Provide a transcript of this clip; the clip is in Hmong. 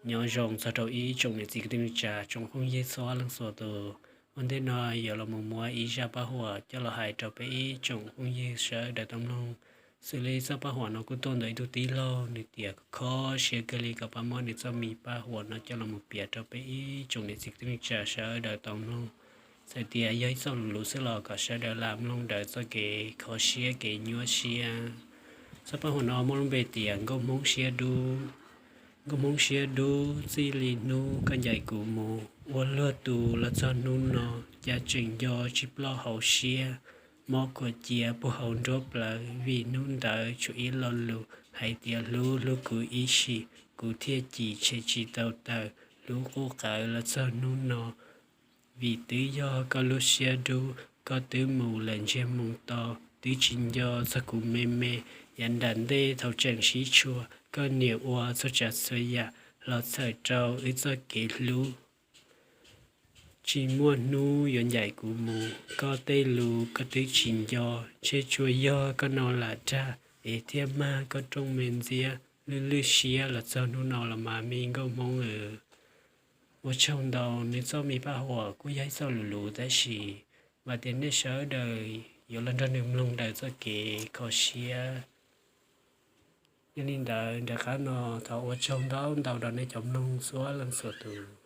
Nyob zoo txog rau ib tsoom niam txiv kwv tij neej tsa, tsoom phooj ywg txhua leej txhua tus. Ua ntej no yuav los mus muab ib zaj paj huam coj los hais rau peb ib tsoom phooj ywg sawv daws tau mloog. Xws li txoj paj huam no kuj tuaj ntawm ib tug tij laug, nws tias kho siab kawg li kom pab muab nws txoj me paj huam no coj los mus piav rau peb ib tsoom niam txiv kwv tij neej tsa sawv daws tau mloog. Txawm tias yog ib txoj lus luv xwb los kom sawv daws lam mloog daws txoj kev kho siab kev nyuaj siab. Txoj paj huam no muaj lub npe tias Nkauj Hmoob siab dub. Nkauj Hmoob siab dub, txij li hnub koj ncaim kuv mus, ua luag tu los txog hnub no, cas tseem nco tsis ploj hauv siab, mob khuam cia puag hauv nruab plawv, vim hnub ntawd tshuav ib lo lus hais tias hlub hlub kuv ib sim, kuv thiaj chim tshem tsis tau taws, hlub qub qawv los txog hnub no. Vim twb yog koj lub siab dub, koj twb mus lawm ntsiag mus to, twb tsis nco txog kuv me me, yav nram ntej thaum tseem sib tshuam, koj niam ua txhua tsav txhua yam los txhawm rau wb txoj kev hlub. Tsis muaj hnub yuav ncaim kuv mus, koj tej lus koj twb tsis nco, ntshe tsuas yog koj no lam dag, es thiaj mag koj rooj me ntxiab, lwj lwj siab los txog hnub no los mas me nkauj Hmoob aw. Ua tsaug ntau, nws txoj me paj huam kuj yog ib txoj lus luv tab sis vam tias nej sawv daws yuav los nrog nws mloog daws txoj kev kho siab. Yog li ntawd nram qab no thov ua tsaug ntau ntau rau nej cov mloog txhua leej txhua tus.